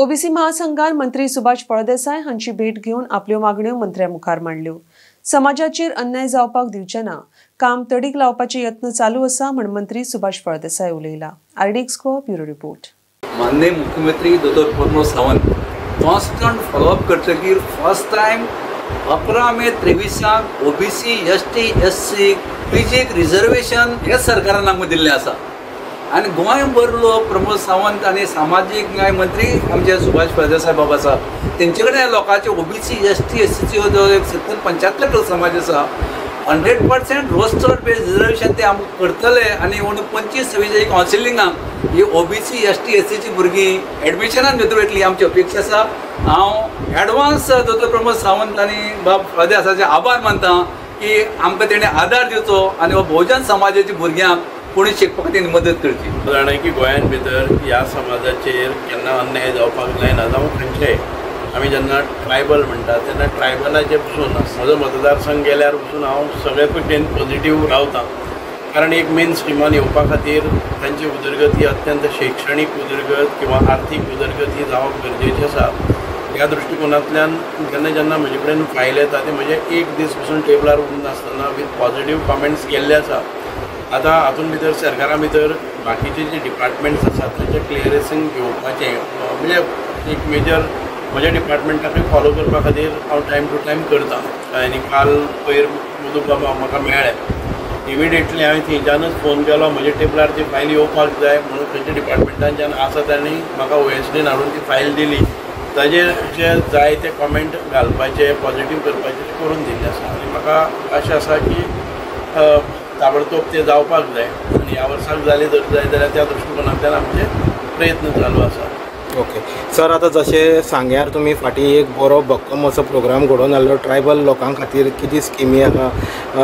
OBC महासंघान मंत्री सुभाष फळदेसाय हांची भेट घेवन आपल्यो मागण्यो मंत्र्या मुखार मांडल्यो. समाजाचेर अन्याय जावपाक दिवचे ना, काम तडीक लावपाचे यत्न चालू आसा म्हण मंत्री Subhash Phaldesai उलयला. RDX Goa bureau report. माननीय मुख्यमंत्री दोतोर प्रमोद सावंत कॉन्स्टंट फॉलोअप करतकीर फर्स्ट टायम 11 मे 23 ओबीसी ST SC पीजीक रिजर्वेशन हे सरकारान आमकां दिल्लें आसा आनी गोंयभर लोक प्रमोद सावंत आनी सामाजीक न्याय मंत्री आमचे सुभाष फळदेसाय बाबा साहब तेंचे कडेन लोकांचे ओबीसी एसटी एससीच्यो जो एक 70-75 समाज आसा 100% रोस्टर बेज रिजर्वेशन ते आमकां करतले आनी म्हणून 25-26 कावन्सिलिंगाक ही ओबीसी एसटी एससीची भुरगीं एडमिशनान भितर वयतली आमची अपेक्षा आसा. हांव एडवान्स दोतोर प्रमोद सावंत आनी बाब फळदेसाचे आभार मानता की आमकां तेणें आदार दिवचो आनी हो बहुजन समाजाच्या भुरग्यांक कोणी शिकपा खातीर मदत करची. जाणा की गोंयान भितर ह्या समाजाचेर केन्ना अन्याय जावपाक जायना, जावं खंयचेय. आमी जेन्ना ट्रायबल म्हणटा तेन्ना ट्रायबलाचे पसून म्हजो मतदारसंघ गेल्यार पसून हांव सगळे पटेन पॉझिटीव रावता, कारण एक मेन स्ट्रिमान येवपा खातीर तांची उदरगत ही अत्यंत शैक्षणीक उदरगत किंवा आर्थीक उदरगत ही जावप गरजेची आसा. ह्या दृश्टिकोनांतल्यान जेन्ना जेन्ना म्हजे कडेन फायल येता ते म्हजे एक दीस पसून टेबलार उरनासतना विथ पॉझिटीव कॉमेंट्स गेल्ले आसा. आतां हातूंत भितर सरकारा भितर बाकीचे जे डिपार्टमेंट्स आसात तांचें क्लियरन्सींग घेवपाचें म्हणजे एक मेजर म्हज्या डिपार्टमेंटाकूय फॉलो करपा खातीर हांव टायम टू टायम करता. आनी काल पयर मधू बाबा म्हाका मेळ्ळे, इमिडिएटली हांवें थंयच्यानूच फोन केलो, म्हज्या टेबलार ती फायल येवपाक जाय म्हणून खंयच्या डिपार्टमेंटांच्यान आसा तांणी म्हाका ओएसडीन हाडून ती फायल दिली. ताजेर जे जाय ते कॉमेंट घालपाचे पॉझिटीव करपाचे करून दिल्ले आसा आनी म्हाका अशें आसा की ताबडतोब ते जावपाक जाय आनी ह्या वर्साक जाले जर जाय जाल्यार त्या दृश्टिकोनांतल्यान आमचे प्रयत्न चालू आसा. ओके सर, आतां जशें सांग्यार तुमी फाटीं एक बरो भक्कम असो प्रोग्राम घडोवन हाडलो ट्रायबल लोकां खातीर, कितें स्किमी आसा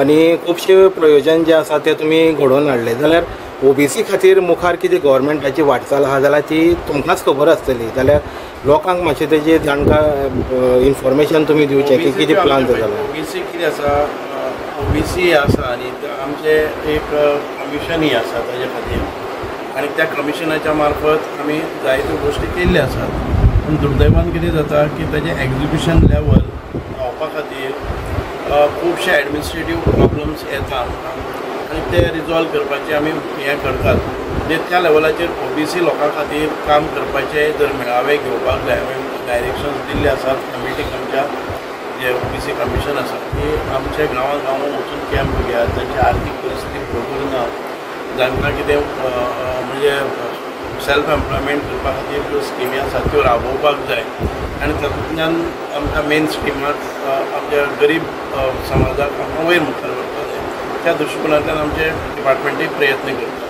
आनी खुबशे प्रयोजन जे आसा ते तुमी घडोवन हाडले, जाल्यार ओबीसी खातीर मुखार कितें गव्हर्मेंटाची वाटचाल आसा जाल्यार ती तुमकांच खबर आसतली, जाल्यार लोकांक मातशें तेजी जाणकार इन्फॉर्मेशन तुमी दिवचें की कितें प्लान जाता. ओबीसी कितें आसा, ओबीसी आसा आनी आमचें एक कमिशनूय आसा ताजे खातीर आनी त्या कमिशनाच्या मार्फत आमी जायत्यो गोश्टी केल्ल्यो आसात. पूण दुर्दैवान कितें जाता की ताजें एग्जिक्युशन लेवल पावपा खातीर खुबशे एडमिनिस्ट्रेटीव प्रॉब्लम्स येता आमकां आनी ते रिजॉल्व करपाचे आमी हें करतात. म्हणजे त्या लेवलाचेर ओबीसी लोकां खातीर काम करपाचे जर मेळावे घेवपाक जाय, हांवें डायरेक्शन्स दिल्ले आसात कमिटीक आमच्या जे ओबीसी कमिशन आसा की आमच्या गांवां गांवां वचून कॅम्प घेयात, तांची आर्थीक परिस्थिती बरोबर ना, जांकां कितें म्हणजे सेल्फ एम्प्लॉयमेंट करपा खातीर ज्यो स्किमी आसात त्यो राबोवपाक जाय आनी तातूंतल्यान आमकां मेन स्ट्रिमाक आमच्या गरीब समाजाक आमकां वयर मुखार व्हरपाक जाय. त्या दृश्टिकोनांतल्यान आमचे डिपार्टमेंटूय प्रयत्न करता.